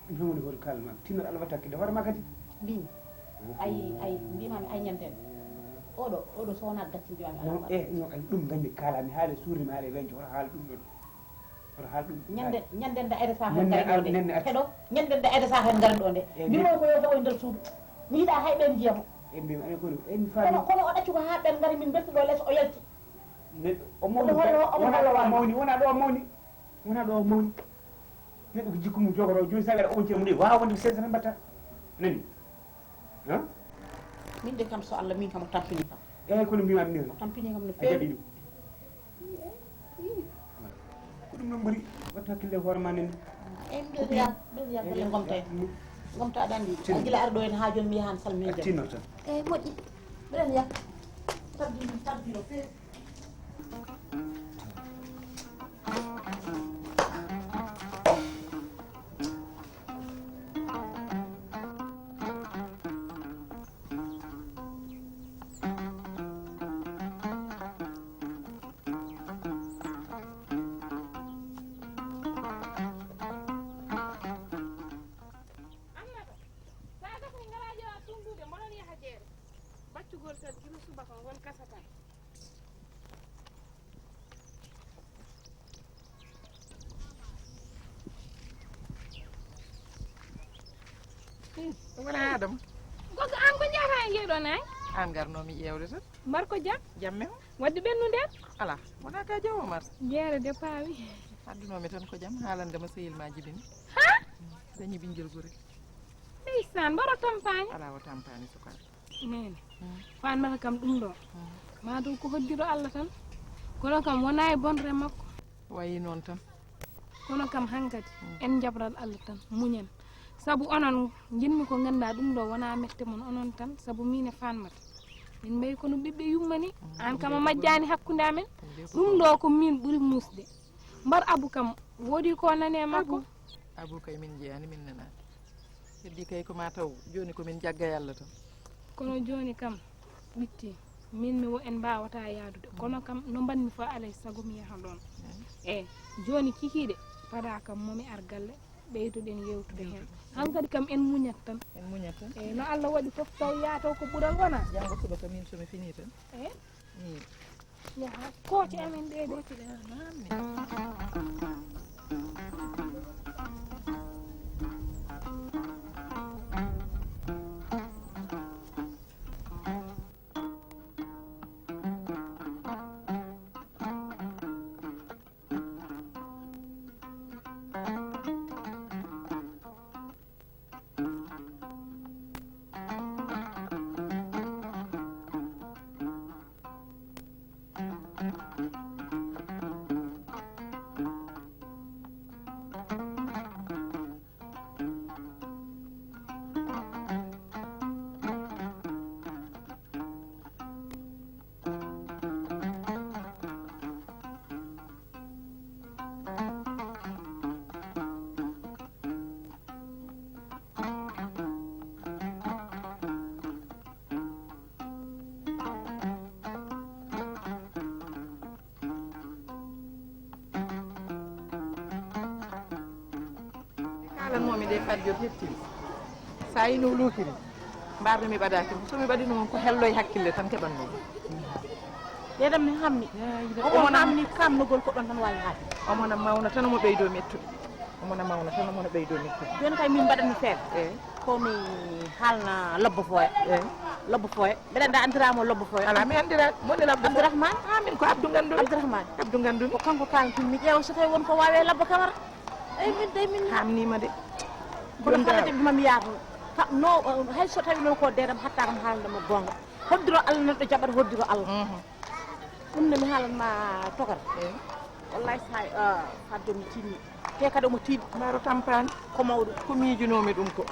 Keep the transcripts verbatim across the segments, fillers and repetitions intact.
Ɗum woni hoto kaalma. Tinno Allah watta hakkille hoore ma kadi. Mbimi. Ay, ay, mbimami ay ñanden. Oɗo, oɗo so wona gacci mbimami ala. No, e, no, ay, ɗum nganmi kaalami haale suurnimi haale wenjo, hoto haal ɗum ɗon. Hoto haal ɗum. Ñande, ñande nda Aida Sah hen ngari ɗo nde. Heɗo, ñande nda Aida Sah hen ngari ɗo nde. Mbimo ko yo tawo e nder suudu. Mi yiɗa hay ɓen ndiyam. E mbimi, ay, kono, e mi faami. Kono, kono o ɗaccu ko ha ɓen ngari min berti ɗo les o yalti. Neɗɗo, o mawni, wona ɗo o mawni, wona ɗo o mawni. Wona ɗo o mawni. Neɗɗo ko jikku mum jogoro, joni sa wiyaɗa o wonti e mum ɗo, wawa wonde ko seeɗa tan mbatta. Nani? Ha? Min de kam so Allah min kam o tampini kam. Eyyi, kono mbimami ni. O tampini kam no feewi. A jaɓi ɗum. Ko ɗum noon mbori, wattu hakkille e hoore ma nani. Eyyi, mbiɗa ya, mbiɗa ya golle gomta en. Gomta aɗa andi. A gila arɗo en ha joni mi yahan salmin jam. Tinno tan. Eyyi, moƴƴi. Mbiɗa ya. Tabbi, tabbi no feewi. Annata, sa gasni ngala jeewa tundude, mboɗon yaha jeere. Baccugol tan gila subaka ngon kasatan. Wona Adama. Gogo, an ko njahata e ngeɗo nayi? An garnomi ƴeewde tan. Mbar ko jam? Jam men. Wadde ɓennu nden? Ala, wona ka jam Omar. Jeere de paawi. Addunomi tan ko jam, haalande ma sehil ma jibini. Ha? Dañi ɓinngel gure. Ndeysaan, mbaro tampaani? Ala o tampaani sukaɓe. Nene. Faan mata kam ɗum ɗo. Ma ɗum ko hoddiro Allah tan. Kono kam wona e bonre makko. Wayi noon tan. Kono kam hankadi en jabrat Allah tan, muñen. Sabu onon, njiɗmi ko nganndaa ɗum ɗo wona mette mon onon tan, sabu min e Faan mata. Min mbayi kono ɓiɓɓe yummani, aan kam a majjaani hakkunde amen. Ɗum ɗo ko min ɓuri muusde. Mbar Abu kam, woodi ko nani e makko? Abu kay min njeyaani, min nanaani. Heddi kay ko ma taw, jooni ko min jagga e Allah tan. Kono jooni kam, ɓitti, min mi wo en mbaawata yaadude. Kono kam, no mbanmi fof alay sago mi yaha ɗoon. Eey, jooni kikiiɗe, padaa kam momi ar galle, ɓeydoɗen yeewtude heen. Hankadi kam en muñat tan. En muñat tan. Eey, no Allah waɗi fof taw yaha taw ko ɓural wona. Janngo suba ko min so mi finii tan. Eey. Yaha, kooce amen ɗe de. Kooce ɗe, ah, namni. Kaalanoomi ɗe Faty Diop heɓtimi. Sa yino luukimi, mbarno mi ɓadaaki mo. So mi ɓadino mo ko hello e hakkille tan keɓanno mo. Ɗeɗam ne hamni. Omo hamni kamnogol ko ɗon tan wawi haade. Omo na mawna tan omo ɓeydo mettude. Omo na mawna tan omo na ɓeydo mettude. Joni kay min mbaɗanmi feere. Eyi. Ko mi haalna Lobbo Fooya. Eyi. Lobbo Fooya. Mbeɗa annda anndiramo Lobbo Fooya. Ala mi anndira moni Lobbo Fooya. Abdourahmane. Ha min ko Abdou Ngandou. Abdourahmane. Abdou Ngandou. Ko kanko kalantin mi ƴeewa so tawi won ko wawe Lobbo Kamara. Eyi min dey min. Hamnima de. Kono kala de mami yaata. Ka no hay so tawi noon ko deedam hatta kam haalande mo goonga. Hoddiro Allah neɗɗo jaɓata hoddiro Allah. Mhm. Ɗum ne mi haalan ma tokara. Eyi. Wallahi sa, ah, fadde mi tinni. Te kadi omo tiiɗi. Mbaaro tampaani. Ko mawɗo. Ko miijunoomi ɗum ko.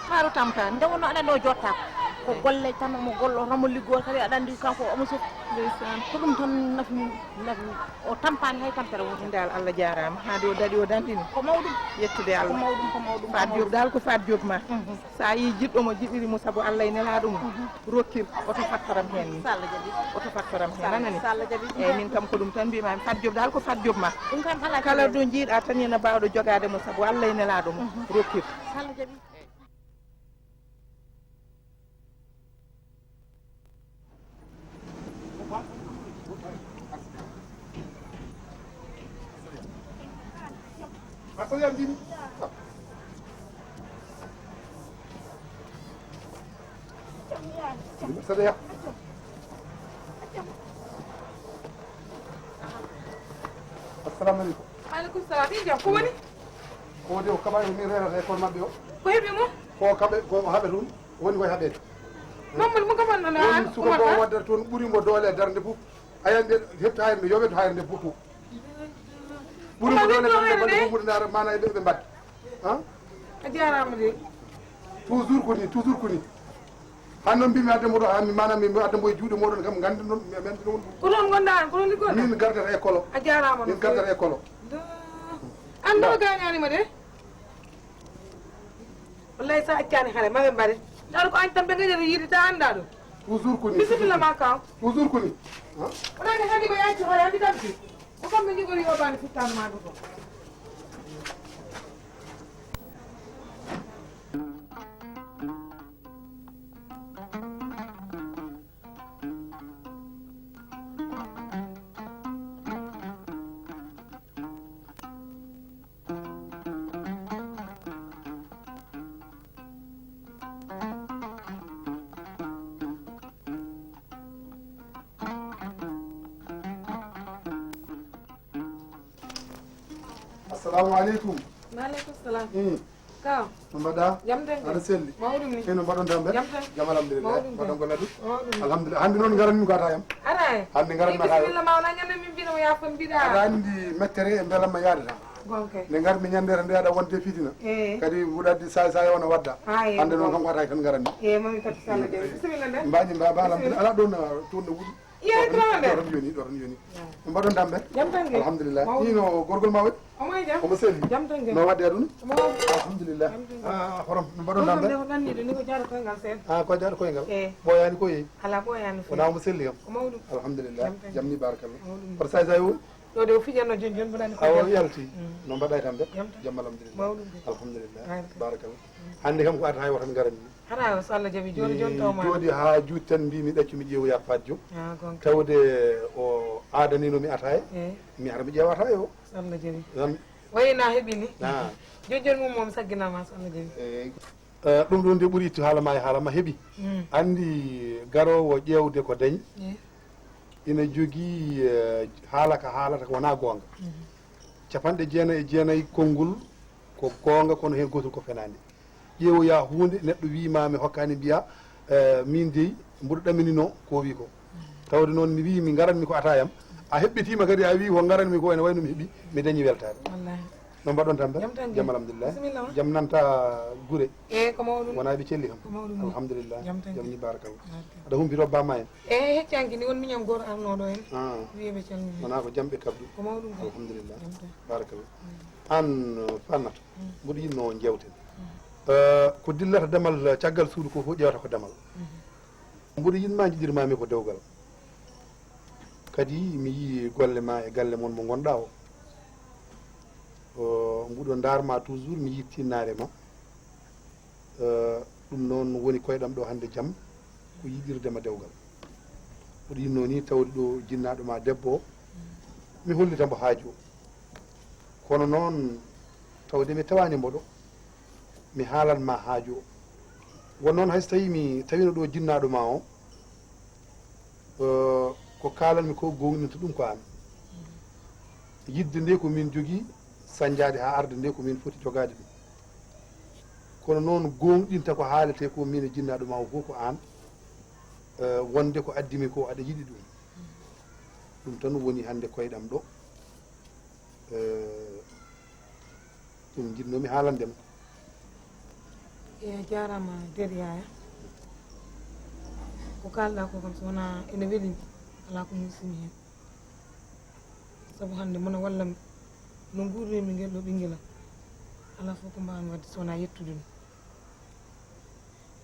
Mbaaro tampaani. Nde wonno aɗa ɗo jottaako. Ko golle tan omo gollo, omo liggoo kadi aɗa anndi kanko omo sofi. Ndeysaan, ko ɗum tan nafi min, nafi min. O tampaani hay tampere wootere. Min daal, Allah jaaraama. Haa ɗo daɗi o danɗini. Ko mawɗum. Yettude Allah. Ko mawɗum, ko mawɗum, ko Faat Diop mawɗum. Daal ko Faat Diop ma. Mhm. So a yii jiɗɗo mo, jiɗiri mo sabu Allah e nelaaɗo mum, mhm, rokkir, oto fattoram heen min. So Allah jaɓi. Oto fattoram heen, so Allah, a nani? So Allah jaɓi. Eeyi, min kam ko ɗum tan mbiymaa mi. Faat Diop daal ko Faat Diop ma. Ɗum kam alaa. Kala caɗeele. Ɗo njiiɗaa tan, ina baawɗo jogaade mo sabu Allah e nelaaɗo mum, mhm, rokkir. So Allah jaɓi. Assalamu aleykum. Maaleykum salaam. Min jam, ko woni? Ko de o kaɓa, min reenata école maɓɓe o. Ko heɓi mo? Ko kaɓe, ko haɓe toon. Woni koye haɓeede. Mamadou mo kaman nana. Woni suka ko waddata toon ɓuri mo doole e darnde fof. A yiyat nde heɓta hayre nde, yo ɓeydu hayre nde fof. Ɓuri mo doole e darnde fof, ɓuri mo doole e darnde fof, mana ɓe, ɓe mbaɗa. Han? A jaaraama de. Toujours ko ni, toujours ko ni. Han noon mbimi adde mo ɗo, han mi mana mi adde mo e juuɗe moɗon kam, nganndi noon, mi, mi anndi noon. Ko toon ngonɗaa, ko toon liggorɗaa? Min gardata école o. A jaaraama. Min gardata école o. An ɗo gaañaani ma de. Wallahi, so a accaani hare, ma ɓe mbaɗe. Tawa ko an tan ɓe ngañata yiide, ta anndaa ɗum. Toujours ko ni. Bisimilla ma, kaw. Toujours ko ni. Han? Wonani hannde ko yacci hoore, hannde tampi. Ko kam ɓe njogori yoɓaani futtaano ma ɗum ko. Assalamu aleykum. Maaleykum salaam. Hmm. Kaw. No mbaɗɗaa? Jam tan kay. Aɗa selli? Mawɗum ni. Eyi, no mbaɗon tan ɓe? Jam tan. Jam, alhamdulillah. Mawɗum kay. Mbaɗon golle ɗum? Mawɗum. Alhamdulillah. Hannde noon ngaranmi ko ata yam. Ara e. Hannde ngaranmi ata yam. Bisimilla ma, wona ñande min mbino mi yaafo mbiɗa. Aɗa anndi mettere e mbelamma yaadata. Gonka. Nde ngarmi ñande tan nde aɗa wonde fitina. Eh. Kadi mbuɗa addi saay saay o no wadda. Ah, eh, hannde noon kanko ata tan ngaranmi. Eh, mami kadi so Allah jaɓi. Bisimilla nde. Mbaɗi mba, mba, alhamdulillah. Bisimilla. Ala ɗo no, toon no wuɗi. Iyo, ɗo tan yoni, ɗo tan yoni. Mbaɗon tambe? Jam tan kay. Alhamdulillah. Mawɗum. Ni no gorgol ma waɗi? Omo e jam. Omo selli? Jam tan kay. No waɗde aduna? Omo waɗi. Alhamdulillah. Jam tan kay. Ah, horom, no mbaɗon tambe? Ɗum ɗo ko ɗannii ɗo ni ko jaaɗo koyngal seeɗa. Ah, ko jaaɗo koyngal? Eh. Ɓooyaani ko yehi? Alaa, ɓooyaani feewi. Wonaa omo selli kam? Ko mawɗum. Alhamdulillah. Jam tan kay. Jam ni, barakallah. Mawɗum. Koto saay saay woni? Ɗo de o fijanno jon jon mboɗani ko. Awa, o yalti. Mm. No mbaɗɗaa e tambe? Jam tan. Jam, alhamdulillah. Mawɗum kay. Alhamdulillah. Barakallah. Barakallah. Mm. Hannde kam ko ata hay woto mi ngaran ni. Hara so Allah jaɓi, joni, joni taw ma. Mi jooɗi haa juuti tan, mbi mi ɗaccu, mi ƴeewoya Faat Joop. Ah, gonka. Tawde o aadanino mi ataaya, eh, mi ara mi ƴeewa ataaya o. So Allah jaɓi. Tan. Wayi na heɓi ni. Ah. Joni, joni mum mo mi sagginama, so Allah jaɓi. Eh. Eh, ɗum ɗum de ɓuri ittu haala ma e haala ma heɓi. Mm. Anndi garoowo ƴeewde ko dañi. Eh. Ina jogii, eh, haala ka haalata ko wonaa goonga. Mhm. Capanɗe jeenayi e jeenayi konngol ko goonga, kono heen gootel ko fenaande. Ƴeewoya huunde, neɗɗo wii ma mi hokkaani, mbiya, eh, miin dey mboɗo ɗaminino ko o wii ko. Tawde noon mi wii mi ngaranmi ko ataayam, a heɓɓitiima kadi a wii ko ngaranmi ko ene wayi no mi heɓi, mi dañi weltaare. Wallaahi. No mbaɗon tambe? Jam tan. Jam, alhamdulillah. Bisimilla ma. Jam nanta gure. Eh, ko mawɗum. Wonaa ɓe celli kam? Ko mawɗum ni. Alhamdulillah. Jam tan. Jam ni, barakallah. Barakallah. Aɗa humpito ba ma en? Eh, heccanki ni won miñam gooto arnooɗo en. Ah. Wiye ɓe calmini. Wonaa ko jam ɓe kabdu? Ko mawɗum kay. Alhamdulillah. Jam tan. Barakallah. Mm. Aan, uh, Fannata, mm, mboɗo yiɗnoo njeewten. Mm. Uh, ko dillata damal, uh, caggal suudu ko fof ƴeewata ko damal. Mhm. Mboɗo yiɗma njiɗirmami ko dewgal. Kadi mi yii golle ma e galle mon mo ngonɗa o. O, mbuɗo ndarma toujours, mi yii tinnaare ma. Eh, ɗum noon woni koyɗam ɗo hannde jam, ko yiɗirde ma dewgal. Mboɗo yinno ni tawde ɗo jinnaɗo ma debbo o, mi hollita mbo haaju o. Kono noon tawde mi tawani mbo ɗo, mi haalan ma haaju o. Won noon hay so tawi mi tawino ɗo jinnaɗo ma o, eh, ko kaalanmi ko, gooŋɗinta ɗum ko an. Yidde nde ko min jogii, sañjaade haa arde nde ko min foti jogaade ɗum. Kono noon, gooŋɗinta ko haalete ko, min e jinnaaɗo ma o fof ko an, eh, wonde ko addimi ko aɗa yiɗi ɗum. Ɗum tan woni hannde koyɗam ɗo. Eh, Ɗum njiɗnoomi haalande ma. Eey, a jaaraama, Deer Yaaya. Ko kaalɗaa ko kam, so wonaa ene weli mi. Alaa ko muusimi heen. Sabu hannde mona wallam no nguurmi ngel ɗo ɓinngel am. Alaa fof ko mbaawmi waɗde so wonaa yettude ɗum.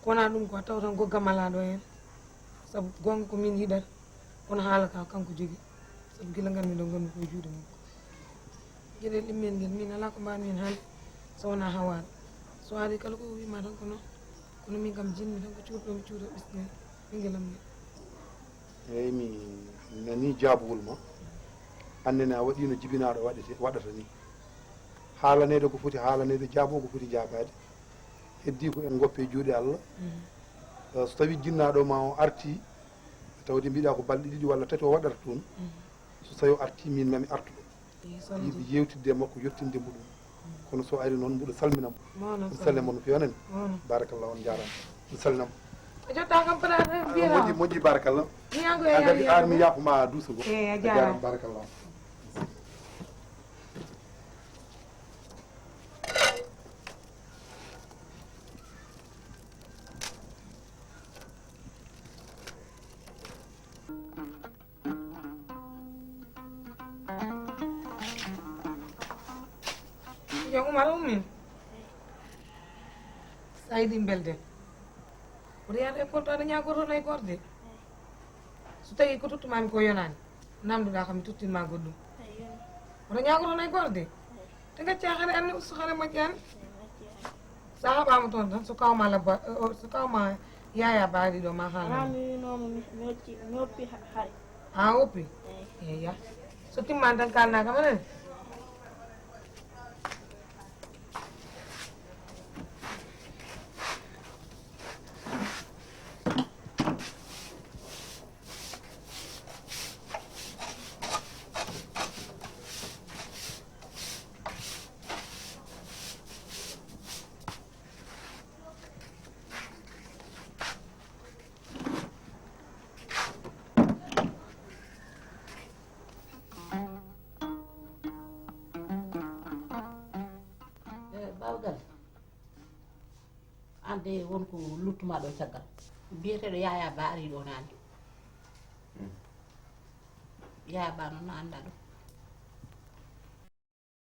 Ko wonaa ɗum ko a taw tan goggam alaa ɗo heen. Sabu goonga ko min yiɗata, kono haala ka kanko jogii. Sabu gila nganmi ɗo ngonmi ko e juuɗe makko. Geɗel ɗimmel ngel min alaa ko mbaawmi heen haalde so wonaa hawaade. So ari kala ko o wiima tan ko noon. Kono min kam jinmi tan ko cuuɗo mi cuuɗo ɓisnge ɓinngel am ngel. Eyi, mi nanii jaabugol ma. Annene a waɗiino jibinaaɗo waɗete, waɗata ni. Haalaneede ko foti haalaneede, jaaboo ko foti jaabaade. Heddii ko en ngoppe e juuɗe Allah. Eh, so tawii jinnaaɗo ma o artii, tawde mbiɗa ko balɗe ɗiɗi walla tati o waɗata toon. So tawii o artii, min mami artu ɗo. Yiɗi yeewtidde e makko, yettinde mbuɗo. Kono so ari noon, mbuɗo salminam. Mawno salminam. Salminam no feewi nani. Mawno. Barakallah, on njaaraama. Mbuɗo salminam. A jotta kam fota tan. Moƴƴi, moƴƴi, barakallah. An kadi ar mi yaafuma duuso go. Eyi, a jaaraama. Barakallah. Yo Umar ummin. Saydi mbelde. Oto yaade école to aɗa ñaagoro nay gorde. So tawi ko tottumami ko yonani, namdoɗa kam mi tottinma goɗɗum. Oto ñaagoro nay gorde. Te gacca hare anne ustu hare moƴƴani. Sa haɓama toon tan so kawma labba, so kawma yaya baɗi ɗo ma haala. Mi winoma mi woppi hare. A woppi? Eyi. Eya. So timmani tan kalna kam anani. Baba Galle, an de won ko luttuma ɗo caggal. Biyeteɗo Yaya Ba ari ɗo nani. Yaya Ba noon no anda ɗum.